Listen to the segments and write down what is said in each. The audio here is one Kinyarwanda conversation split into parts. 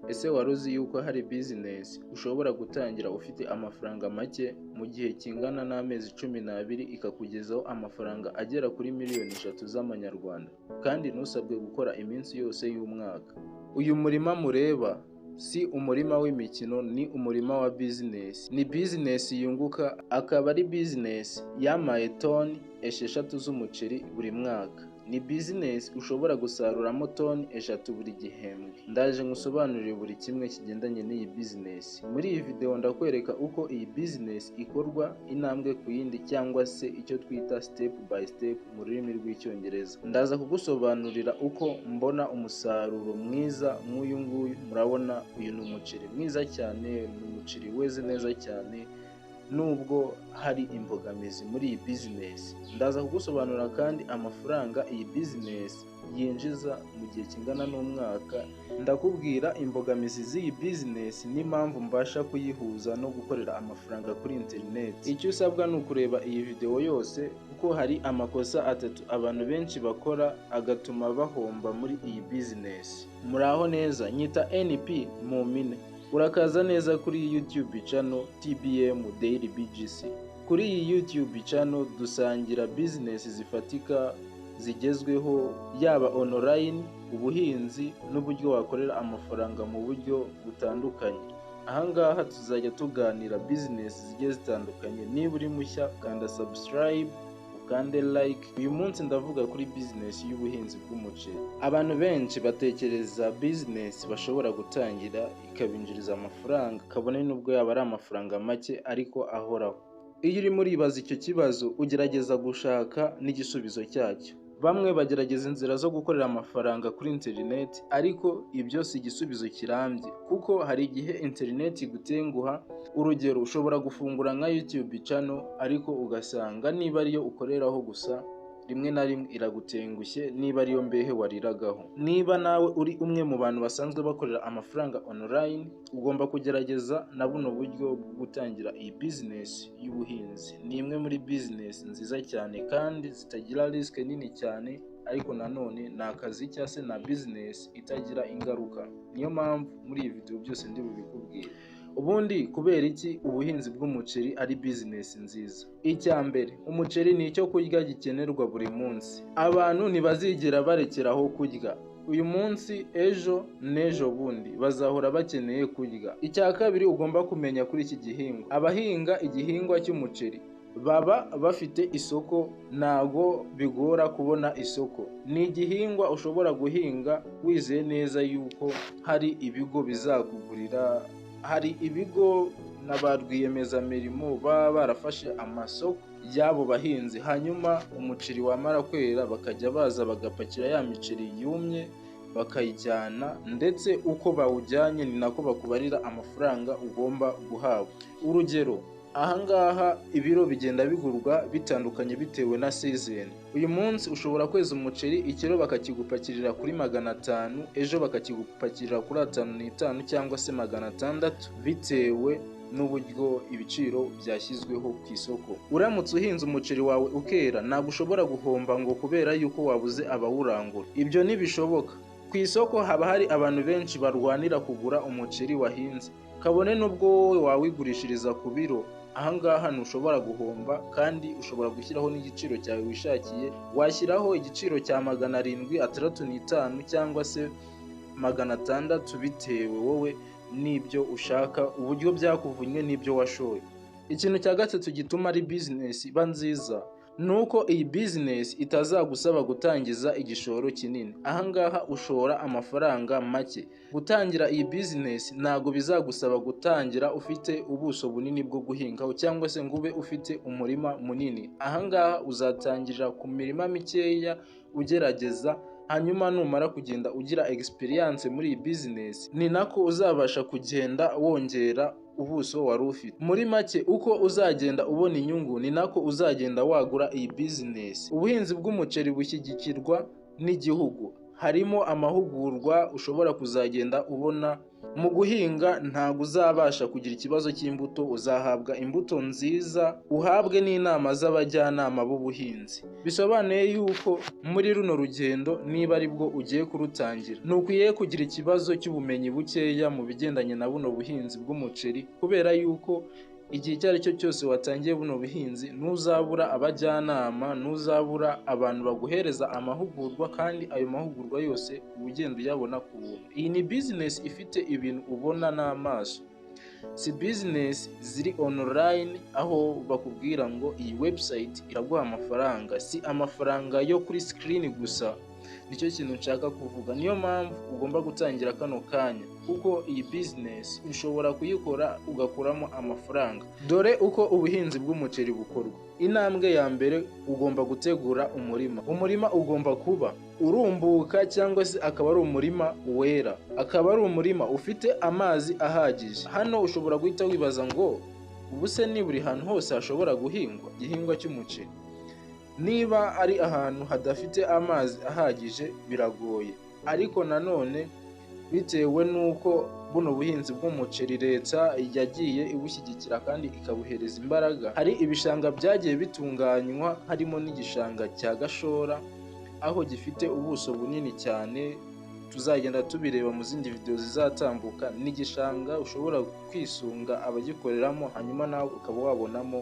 Ese wari uzi yuko hari bizinesi ushobora gutangira ufite amafaranga make, mu gihe kingana n'amezi 12 ikakugezaho amafaranga agera kuri miliyoni 3 z'amanyarwanda, kandi ntusabwe gukora iminsi yose y'umwaka? Uyu murima mureba si umurima w'imikino, ni umurima wa bizinesi. Ni bizinesi yunguka, akaba ari bizinesi yamaye toni 6 z'umuceri buri mwaka. Ni bizinesi ushobora gusaruramo toni 3 buri gihembwe. Ndaje nkusobanurire buri kimwe kigendanye n'iyi bizinesi. Muri iyi videwo ndakwereka uko iyi bizinesi ikorwa intambwe ku yindi, cyangwa se icyo twita step by step mu rurimi rw'Icyongereza. Ndaza kugusobanurira uko mbona umusaruro mwiza nk'uyu nguyu. Murabona uyu ni umuceri mwiza cyane, ni umuceri weze neza cyane, nubwo hari imbogamizi muri iyi bizinesi. Ndaza kugusobanurira kandi amafaranga iyi bizinesi yinjiza mu gihe kingana n'umwaka. Ndakubwira imbogamizi z'iyi bizinesi n'impamvu mbasha kuyihuza no gukorera amafaranga kuri interineti. Icyo usabwa ni ukureba iyi videwo yose, kuko hari amakosa atatu abantu benshi bakora agatuma bahomba muri iyi bizinesi. Muraho neza, nyita NP mu mpine. Urakaza neza kuri YouTube channel TBM Daily BGC. Kuri iyi YouTube channel dusangira bizinesi zifatika zigezweho, yaba online, ubuhinzi n'uburyo wakorera amafaranga mu buryo butandukanye. Ahangaha tuzajya tuganira bizinesi zigiye zitandukanye. Niba uri mushya, kanda subscribe, ukande like. Uyu munsi ndavuga kuri bizinesi y'ubuhinzi bw'umuceri. Abantu benshi batekereza bizinesi bashobora gutangira ikabinjiriza amafaranga, kabone n'ubwo yaba ari amafaranga make ariko ahoraho. Iyo urimo uribaza icyo kibazo, ugerageza gushaka n'igisubizo cyacyo. Bamwe bagerageza inzira zo gukorera amafaranga kuri interineti, ariko ibyo si igisubizo kirambye, kuko hari igihe interineti igutenguha. Urugero, ushobora gufungura nka YouTube channel, ariko ugasanga niba ariyo ukoreraho gusa, rimwe na rimwe iragutengushye niba ariyo mbehe wariragaho. Niba nawe uri umwe mu bantu basanzwe bakorera amafaranga online, ugomba kugerageza na buno buryo bwo gutangira iyi bizinesi y'ubuhinzi. Ni imwe muri bizinesi nziza cyane kandi zitagira risk nini cyane, ariko nanone ni akazi cyangwa se na bizinesi itagira ingaruka. Niyo mpamvu muri iyi video byose ndi bubikubwire. Ubundi kubera iki ubuhinzi bw'umuceri ari bizinesi nziza? Icya mbere, umuceri ni icyo kurya gikenerwa buri munsi. Abantu ntibazigera barekeraho kurya. Uyu munsi, ejo n'ejo bundi bazahora bakeneye kurya. Icya kabiri ugomba kumenya kuri iki gihingwa, abahinga igihingwa cy'umuceri baba bafite isoko, ntago bigora kubona isoko. Ni igihingwa ushobora guhinga wizeye neza yuko hari ibigo bizakugurira, hari ibigo na ba rwiyemezamirimo baba barafashe amasoko y'abo bahinzi, hanyuma umuceri wamara kwera bakajya baza bagapakira ya miceri yumye bakayijyana, ndetse uko bawujyanye ni nako bakubarira amafaranga ugomba guhabwa. Urugero, ahangaha ibiro bigenda bigurwa bitandukanye bitewe na season. Uyu munsi ushobora kweza umuceri, ikiro bakakigupakirira kuri 500, ejo bakakigupakirira kuri 55 cyangwa se 600, bitewe n'uburyo ibiciro byashyizweho ku isoko. Uramutse uhinze umuceri wawe ukera, ntabwo ushobora guhomba ngo kubera yuko wabuze abawurangura. Ibyo ntibishoboka. Ku isoko haba hari abantu benshi barwanira kugura umuceri wahinze, kabone n'ubwo wowe wawigurishiriza ku biro. Ahangaha ntushobora guhomba, kandi ushobora gushyiraho n'igiciro cyawe wishakiye. Washyiraho igiciro cya 765 cyangwa se 600, bitewe wowe n'ibyo ushaka, uburyo byakuvunnye n'ibyo washoye. Ikintu cya gatatu gituma ari bizinesi iba nziza ni uko iyi bizinesi itazagusaba gutangiza igishoro kinini. Ahangaha ushora amafaranga make. Gutangira iyi bizinesi ntabwo bizagusaba gutangira ufite ubuso bunini bwo guhingaho, cyangwa se ngo ube ufite umurima munini. Ahangaha uzatangirira ku mirima mikeya ugerageza, hanyuma numara kugenda ugira experience muri iyi bizinesi, ni nako uzabasha kugenda wongera ubuso wari ufite. Muri make, uko uzagenda ubona inyungu ni nako uzagenda wagura iyi bizinesi. Ubuhinzi bw'umuceri bushyigikirwa n'igihugu, harimo amahugurwa ushobora kuzagenda ubona Mu guhinga ntabwo uzabasha kugira ikibazo cy'imbuto, uzahabwa imbuto nziza, uhabwe n'inama z'abajyanama b'ubuhinzi. Bisobanuye yuko muri runo rugendo, niba aribwo ugiye kurutangira, ntukwiye kugira ikibazo cy'ubumenyi bukeya mu bigendanye na buno buhinzi bw'umuceri, kubera yuko igihe icyo ari cyo cyose watangiye buno buhinzi ntuzabura abajyanama, ntuzabura abantu baguhereza amahugurwa, kandi ayo mahugurwa yose uba ugenda uyabona ku buntu. Iyi ni bizinesi ifite ibintu ubona n'amaso, si bizinesi ziri online aho bakubwira ngo iyi website iraguha amafaranga, si amafaranga yo kuri screen gusa. Nicyo kintu nshaka kuvuga. Niyo mpamvu ugomba gutangira kano kanya, kuko iyi bizinesi ushobora kuyikora ugakuramo amafaranga. Dore uko ubuhinzi bw'umuceri bukorwa. Intambwe ya mbere, ugomba gutegura umurima. Umurima ugomba kuba urumbuka cyangwa se akaba ari umurima wera, akaba ari umurima ufite amazi ahagije. Hano ushobora guhita wibaza ngo ubu se ni buri hantu hose hashobora guhingwa igihingwa cy'umuceri? Niba ari ahantu hadafite amazi ahagije biragoye, ariko nanone bitewe n'uko buno buhinzi bw'umuceri leta yagiye ibushyigikira kandi ikabuhereza imbaraga, hari ibishanga byagiye bitunganywa, harimo n'igishanga cya Gashora aho gifite ubuso bunini cyane, tuzagenda tubireba mu zindi video zizatambuka. Ni igishanga ushobora kwisunga abagikoreramo, hanyuma nawe ukaba wabonamo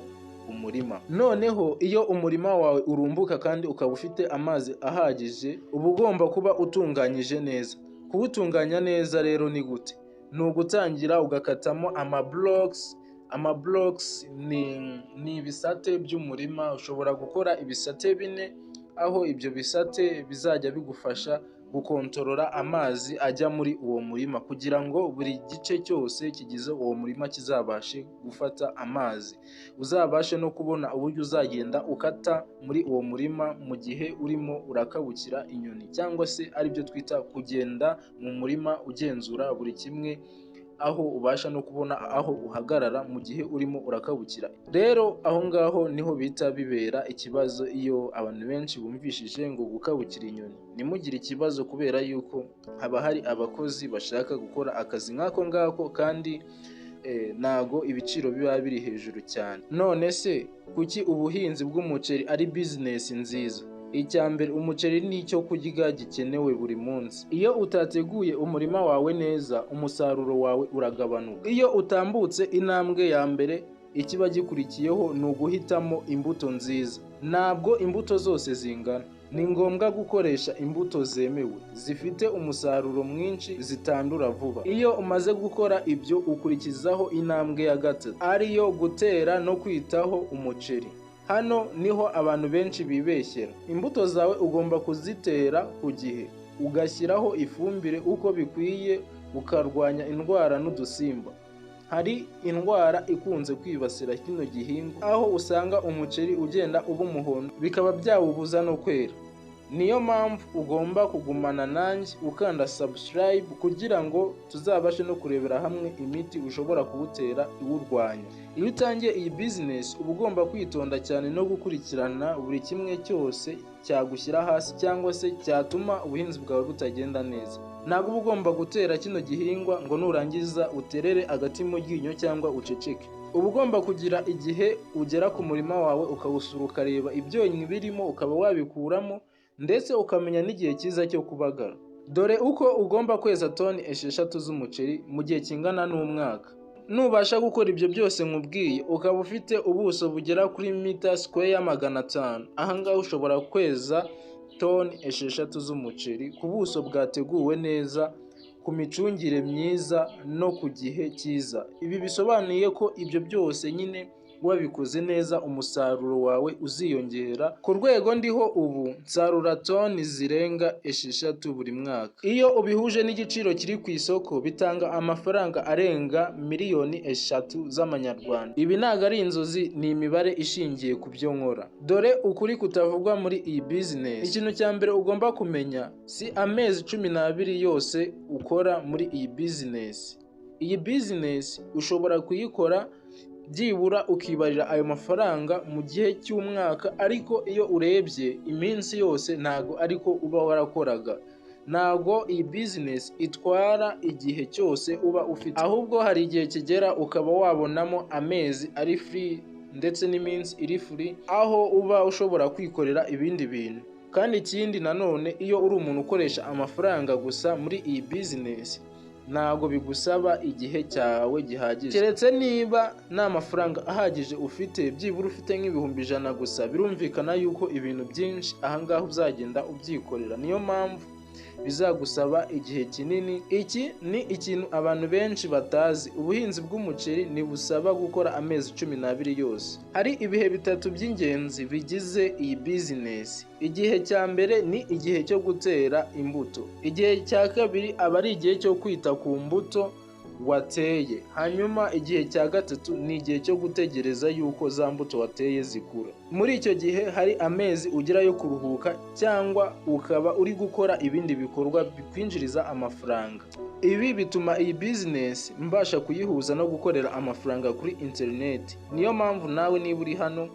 umurima. Noneho iyo umurima wawe urumbuka kandi ukaba ufite amazi ahagije, uba ugomba kuba utunganyije neza. Kuwutunganya neza rero ni gute? Ni ugutangira ugakatamo ama blocks. Ama blocks ni ibisate by'umurima. Ushobora gukora ibisate 4, aho ibyo bisate bizajya bigufasha gukontorora amazi ajya muri uwo murima, kugira ngo buri gice cyose kigize uwo murima kizabashe gufata amazi. Uzabashe no kubona uburyo uzagenda ukata muri uwo murima mu gihe urimo urakabukira inyoni, cyangwa se aribyo twita kugenda mu murima ugenzura buri kimwe, aho ubasha no kubona aho uhagarara mu gihe urimo urakabukira. Rero aho ngaho niho bita bibera ikibazo iyo abantu benshi bumvishije ngo gukabukira inyoni. Ntimugire ikibazo, kubera yuko haba hari abakozi bashaka gukora akazi nk'ako ngako, kandi ntago ibiciro biba biri hejuru cyane. None se kuki ubuhinzi bw'umuceri ari bizinesi nziza? Icya mbere, umuceri ni icyo kurya gikenewe buri munsi. Iyo utateguye umurima wawe neza, umusaruro wawe uragabanuka. Iyo utambutse intambwe ya mbere, ikiba gikurikiyeho ni uguhitamo imbuto nziza. Ntabwo imbuto zose zingana. Ni ngombwa gukoresha imbuto zemewe, zifite umusaruro mwinshi, zitandura vuba. Iyo umaze gukora ibyo, ukurikizaho intambwe ya gatatu, ariyo gutera no kwitaho umuceri. Hano niho abantu benshi bibeshyera. Imbuto zawe ugomba kuzitera ku gihe, ugashyiraho ifumbire uko bikwiye, ukarwanya indwara n'udusimba. Hari indwara ikunze kwibasira kino gihingwa, aho usanga umuceri ugenda uba umuhondo, bikaba byawubuza no kwera. Niyo mpamvu ugomba kugumana nanjye ukanda subscribe, kugira ngo tuzabashe no kurebera hamwe imiti ushobora kuwutera iwurwanya. Iyo utangiye iyi bizinesi uba ugomba kwitonda cyane no gukurikirana buri kimwe cyose cyagushyira hasi cyangwa se cyatuma ubuhinzi bwawe butagenda neza. Ntabwo uba ugomba gutera kino gihingwa ngo nurangiza uterere agati mu ryinyo cyangwa uceceke. Uba ugomba kugira igihe ugera ku murima wawe ukawusura, ukareba ibyonnyi birimo, ukaba wabikuramo, ndetse ukamenya n'igihe cyiza cyo kubagara. Dore uko ugomba kweza toni 6 z'umuceri mu gihe kingana n'umwaka. Nubasha gukora ibyo byose nkubwiye, ukaba ufite ubuso bugera kuri mita square 500, ahangaha ushobora kweza toni 6 z'umuceri ku buso bwateguwe neza, ku micungire myiza no ku gihe cyiza. Ibi bisobanuye ko ibyo byose nyine wabikoze neza, umusaruro wawe uziyongera. Ku rwego ndiho ubu, nsarura toni zirenga 6 buri mwaka. Iyo ubihuje n'igiciro kiri ku isoko, bitanga amafaranga arenga miliyoni 3 z'amanyarwanda. Ibi ntabwo ari inzozi, ni imibare ishingiye ku byo nkora. Dore ukuri kutavugwa muri iyi bizinesi. Ikintu cya mbere ugomba kumenya, si amezi 12 yose ukora muri iyi bizinesi. Iyi bizinesi ushobora kuyikora byibura ukibarira ayo mafaranga mu gihe cy'umwaka, ariko iyo urebye iminsi yose ntago ariko uba warakoraga. Ntago iyi bizinesi itwara igihe cyose uba ufite, ahubwo hari igihe kigera ukaba wabonamo amezi ari free ndetse n'iminsi iri free, aho uba ushobora kwikorera ibindi bintu. Kandi ikindi nanone, iyo uri umuntu ukoresha amafaranga gusa muri iyi bizinesi, ntabwo bigusaba igihe cyawe gihagije, keretse niba nta mafaranga ahagije ufite, byibura ufite nk'100,000 gusa. Birumvikana yuko ibintu byinshi ahangaha uzagenda ubyikorera, niyo mpamvu bizagusaba igihe kinini. Iki ni ikintu abantu benshi batazi: ubuhinzi bw'umuceri ntibusaba gukora amezi 12 yose. Hari ibihe bitatu by'ingenzi bigize iyi bizinesi. Igihe cya mbere ni igihe cyo gutera imbuto, igihe cya kabiri aba ari igihe cyo kwita ku mbuto wateye, hanyuma igihe cya gatatu ni igihe cyo gutegereza yuko za mbuto wateye zikura. Muri icyo gihe hari amezi ugira yo kuruhuka cyangwa ukaba uri gukora ibindi bikorwa bikwinjiriza amafaranga. Ibi bituma iyi bizinesi mbasha kuyihuza no gukorera amafaranga kuri interineti. Niyo mpamvu nawe niba uri hano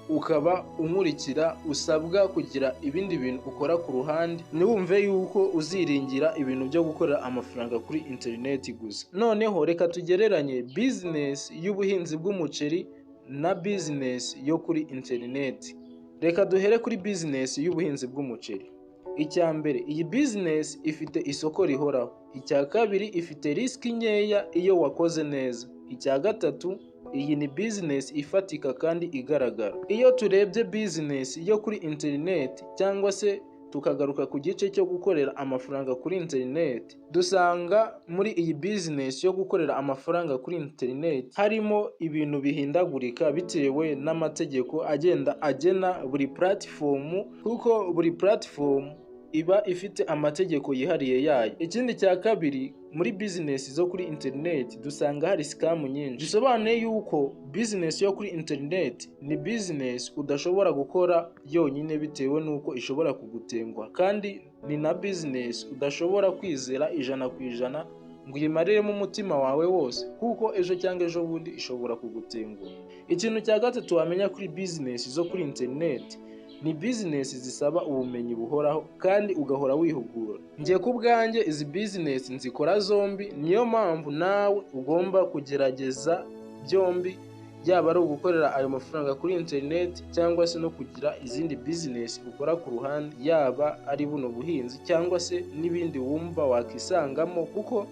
ukaba unkurikira, usabwa kugira ibindi bintu ukora ku ruhande, ntiwumve yuko uziringira ibintu byo gukorera amafaranga kuri interineti gusa. Noneho reka tugereranye bizinesi y'ubuhinzi bw'umuceri na bizinesi yo kuri interineti. Reka duhere kuri bizinesi y'ubuhinzi bw'umuceri. Icya mbere, iyi bizinesi ifite isoko rihoraho. Icya kabiri, ifite risk nkeya iyo wakoze neza. Icya gatatu, iyi ni bizinesi ifatika kandi igaragara. Iyo turebye bizinesi yo kuri interineti cyangwa se tukagaruka ku gice cyo gukorera amafaranga kuri interineti, dusanga muri iyi bizinesi yo gukorera amafaranga kuri interineti harimo ibintu bihindagurika bitewe n'amategeko agenda agena buri platform, kuko buri platform iba ifite amategeko yihariye yayo. Ikindi cya kabiri, muri bizinesi zo kuri interineti dusanga hari scam nyinshi. Bisobanuye yuko bizinesi yo kuri interineti ni bizinesi udashobora gukora yonyine bitewe n'uko ishobora kugutenguha, kandi ni na bizinesi udashobora kwizera 100% ngo uyimariremo umutima wawe wose, kuko ejo cyangwa ejo bundi ishobora kugutenguha. Ikintu cya gatatu wamenya kuri bizinesi zo kuri interineti ni bizinesi zisaba ubumenyi buhoraho kandi ugahora wihugura. Njye ku bwanjye izi bizinesi nzikora zombi, niyo mpamvu nawe ugomba kugerageza byombi, yaba ari ugukorera ayo mafaranga kuri interineti cyangwa se no kugira izindi bizinesi ukora ku ruhande, yaba ari buno buhinzi cyangwa se n'ibindi wumva wakisangamo, kuko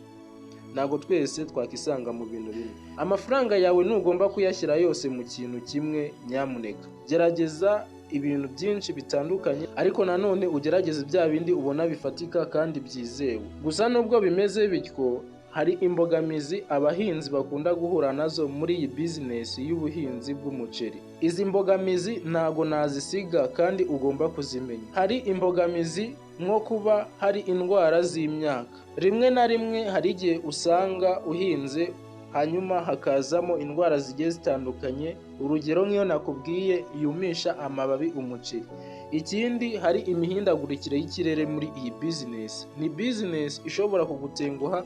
ntabwo twese twakisanga mu bintu bimwe. Amafaranga yawe ntugomba kuyashyira yose mu kintu kimwe, nyamuneka gerageza ibintu byinshi bitandukanye, ariko nanone ugerageze bya bindi ubona bifatika kandi byizewe. Gusa nubwo bimeze bityo, hari imbogamizi abahinzi bakunda guhura nazo muri iyi bizinesi y'ubuhinzi bw'umuceri. Izi mbogamizi ntago nazisiga kandi ugomba kuzimenya. Hari imbogamizi nko kuba hari indwara z'imyaka. Rimwe na rimwe hari igihe usanga uhinze hanyuma hakazamo indwara zigiye zitandukanye, urugero nk'iyo nakubwiye yumisha amababi umuceri. Ikindi, hari imihindagurikire y'ikirere muri iyi bizinesi. Ni bizinesi ishobora kugutenguha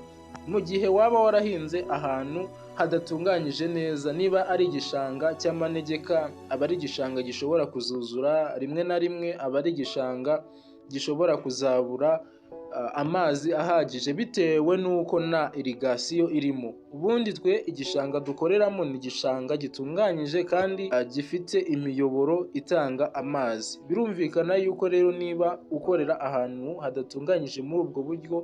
mu gihe waba warahinze ahantu hadatunganyije neza. Niba ari igishanga cy'amanegeka, aba ari igishanga gishobora kuzuzura, rimwe na rimwe aba ari igishanga gishobora kuzabura amazi ahagije bitewe n'uko nta irrigation irimo. Ubundi twe igishanga dukoreramo ni igishanga gitunganyije kandi gifite imiyoboro itanga amazi. Birumvikana yuko rero niba ukorera ahantu hadatunganyije muri ubwo buryo,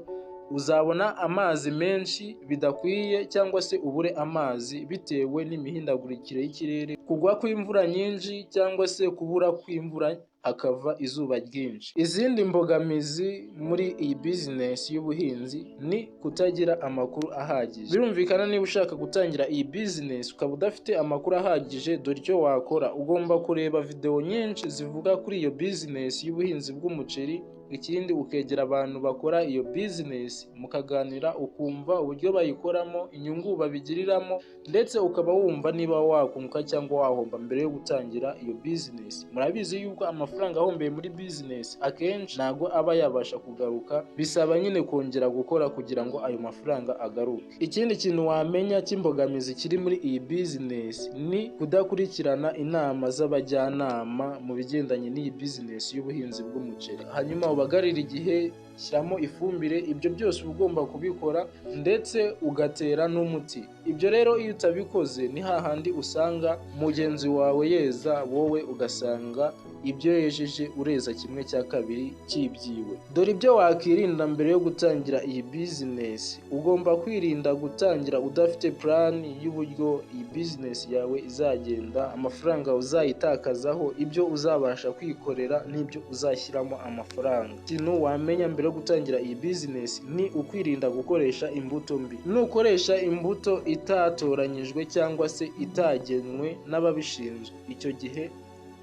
uzabona amazi menshi bidakwiye cyangwa se ubure amazi bitewe n'imihindagurikire y'ikirere, kugwa kw'imvura nyinshi cyangwa se kubura kw'imvura hakava izuba ryinshi. Izindi mbogamizi muri iyi bizinesi y'ubuhinzi ni kutagira amakuru ahagije. Birumvikana niba ushaka gutangira iyi bizinesi ukaba udafite amakuru ahagije, dore icyo wakora: ugomba kureba videwo nyinshi zivuga kuri iyo bizinesi y'ubuhinzi bw'umuceri. Ikindi, ukegera abantu bakora iyo bizinesi mukaganira, ukumva uburyo bayikoramo, inyungu babigiriramo, ndetse ukaba wumva niba wakunguka cyangwa wahomba mbere yo gutangira iyo bizinesi. Murabizi yuko amafaranga ahombeye muri bizinesi akenshi ntabwo aba yabasha kugaruka, bisaba nyine kongera gukora kugira ngo ayo mafaranga agaruke. Ikindi kintu wamenya cy'imbogamizi kiri muri iyi bizinesi ni kudakurikirana inama z'abajyanama mu bigendanye n'iyi bizinesi y'ubuhinzi bw'umuceri, hanyuma ubagarire igihe. shyiramo ifumbire. Ibyo byose uba ugomba kubikora, ndetse ugatera n'umuti. Ibyo rero iyo utabikoze, ni hahandi usanga mugenzi wawe yeza, wowe ugasanga ibyo yejeje ureza 1/2 cy'ibyiwe. Dore ibyo wakirinda mbere yo gutangira iyi bizinesi. Ugomba kwirinda gutangira udafite plan y'uburyo iyi bizinesi yawe izagenda, amafaranga uzayitakazaho, ibyo uzabasha kwikorera n'ibyo uzashyiramo amafaranga. Ikintu wamenya mbere yo gutangira iyi bizinesi ni ukwirinda gukoresha imbuto mbi. Nukoresha imbuto itatoranyijwe cyangwa se itagenwe n'ababishinzwe, icyo gihe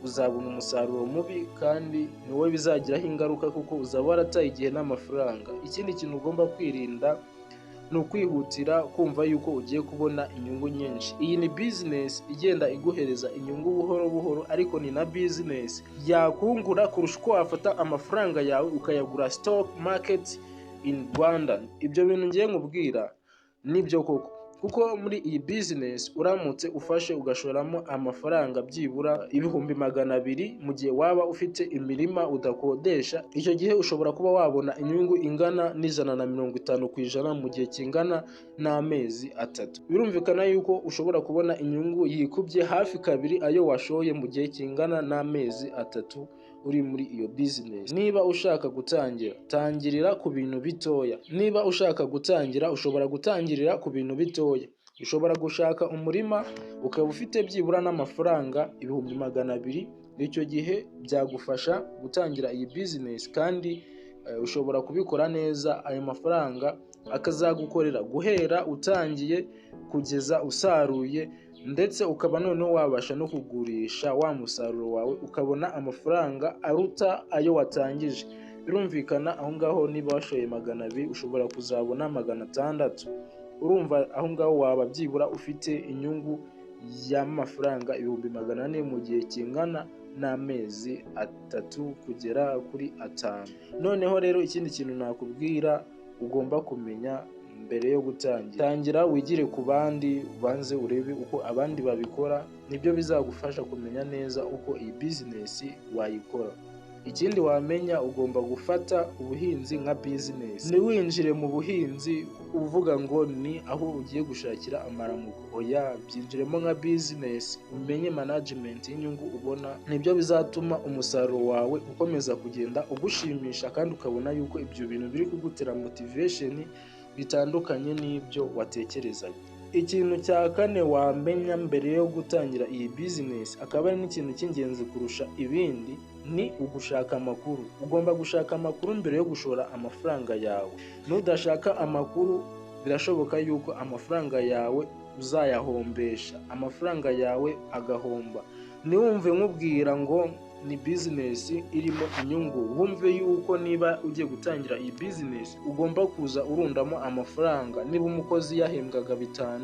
uzabona umusaruro mubi kandi ni wowe bizagiraho ingaruka, kuko uzaba warataye igihe n'amafaranga. Ikindi kintu ugomba kwirinda ni ukwihutira kumva yuko ugiye kubona inyungu nyinshi. Iyi ni bizinesi igenda iguhereza inyungu buhoro buhoro, ariko ni na bizinesi yakungura kurusha uko wafata amafaranga yawe ukayagura stock market in Rwanda. Ibyo bintu ngiye nkubwira nibyo koko, kuko muri iyi bizinesi uramutse ufashe ugashoramo amafaranga byibura 200,000, mu gihe waba ufite imirima udakodesha, icyo gihe ushobora kuba wabona inyungu ingana n'150% mu gihe kingana n'amezi 3. Birumvikana yuko ushobora kubona inyungu yikubye hafi 2 ayo washoye mu gihe kingana n'amezi 3 uri muri iyo bizinesi. Niba ushaka gutangira, tangirira ku bintu bitoya. Niba ushaka gutangira, ushobora gutangirira ku bintu bitoya. Ushobora gushaka umurima ukaba ufite byibura n'amafaranga 200,000, icyo gihe byagufasha gutangira iyi bizinesi, kandi ushobora kubikora neza, ayo mafaranga akazagukorera guhera utangiye kugeza usaruye, ndetse ukaba noneho wabasha no kugurisha wa musaruro wawe ukabona amafaranga aruta ayo watangije. Birumvikana aho ngaho niba washoye 200 ushobora kuzabona 600. Urumva aho ngaho waba byibura ufite inyungu y'amafaranga 400,000 mu gihe kingana n'amezi 3 kugera kuri 5. Noneho rero ikindi kintu nakubwira ugomba kumenya mbere yo gutangira, tangira wigire ku bandi, ubanze urebe uko abandi babikora, nibyo bizagufasha kumenya neza uko iyi bizinesi wayikora. Ikindi wamenya, ugomba gufata ubuhinzi nka bizinesi. Ntiwinjire mu buhinzi uvuga ngo ni aho ugiye gushakira amaramuko, oya, byinjiremo nka bizinesi, umenye management y'inyungu ubona, nibyo bizatuma umusaruro wawe ukomeza kugenda ugushimisha, kandi ukabona yuko ibyo bintu biri kugutera motivation bitandukanye n'ibyo watekerezaga. Ikintu cya kane wamenya mbere yo gutangira iyi bizinesi, akaba ari n'ikintu cy'ingenzi kurusha ibindi, ni ugushaka amakuru. Ugomba gushaka amakuru mbere yo gushora amafaranga yawe. Nudashaka amakuru, birashoboka yuko amafaranga yawe uzayahombesha, amafaranga yawe agahomba. Ntiwumve nkubwira ngo ni bizinesi irimo inyungu, wumve yuko niba ugiye gutangira iyi bizinesi ugomba kuza urundamo amafaranga. Niba umukozi yahembwaga 5,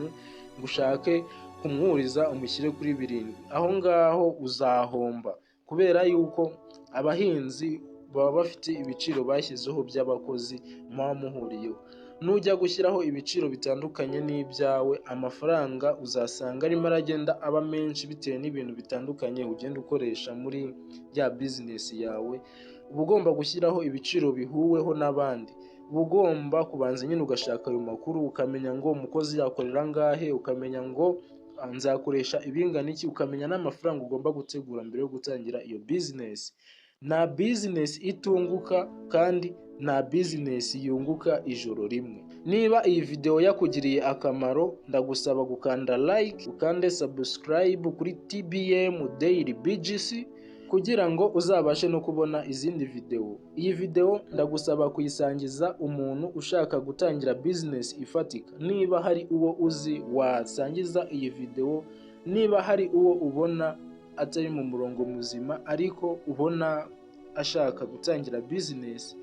ngo ushake kumwuriza umushyire kuri 7, aho ngaho uzahomba, kubera yuko abahinzi baba bafite ibiciro bashyizeho by'abakozi muba muhuriyeho. Nujya gushyiraho ibiciro bitandukanye n'ibyawe, amafaranga uzasanga arimo aragenda aba menshi bitewe n'ibintu bitandukanye ugenda ukoresha muri ya bizinesi yawe. Uba ugomba gushyiraho ibiciro bihuweho n'abandi. Uba ugomba kubanza nyine ugashaka ayo makuru, ukamenya ngo umukozi yakorera angahe, ukamenya ngo nzakoresha ibingana iki, ukamenya n'amafaranga ugomba gutegura mbere yo gutangira iyo bizinesi. Nta bizinesi itunguka kandi nta bizinesi yunguka ijoro rimwe. Niba iyi video yakugiriye akamaro, ndagusaba gukanda like, ukande subscribe kuri TBM Daily BGC kugira ngo uzabashe no kubona izindi video. Iyi video ndagusaba kuyisangiza umuntu ushaka gutangira business ifatika. Niba hari uwo uzi wasangiza iyi video, niba hari uwo ubona atari mu murongo muzima ariko ubona ashaka gutangira business,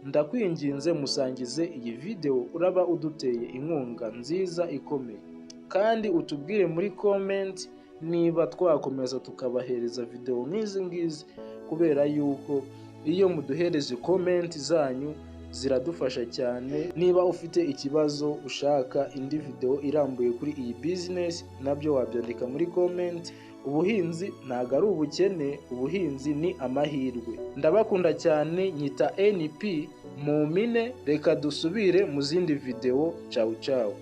ndakwinginze musangize iyi video, uraba uduteye inkunga nziza ikomeye. Kandi utubwire muri comment niba twakomeza tukabahereza video nk'izi ngizi, kubera yuko iyo muduhereze comment zanyu ziradufasha cyane. Niba ufite ikibazo ushaka indi video irambuye kuri iyi business, nabyo wabyandika muri comment. Ubuhinzi ntago ari ubukene, ubuhinzi ni amahirwe. Ndabakunda cyane, nyita NP. Mu mpine, reka dusubire mu zindi videwo. Cawu cawu.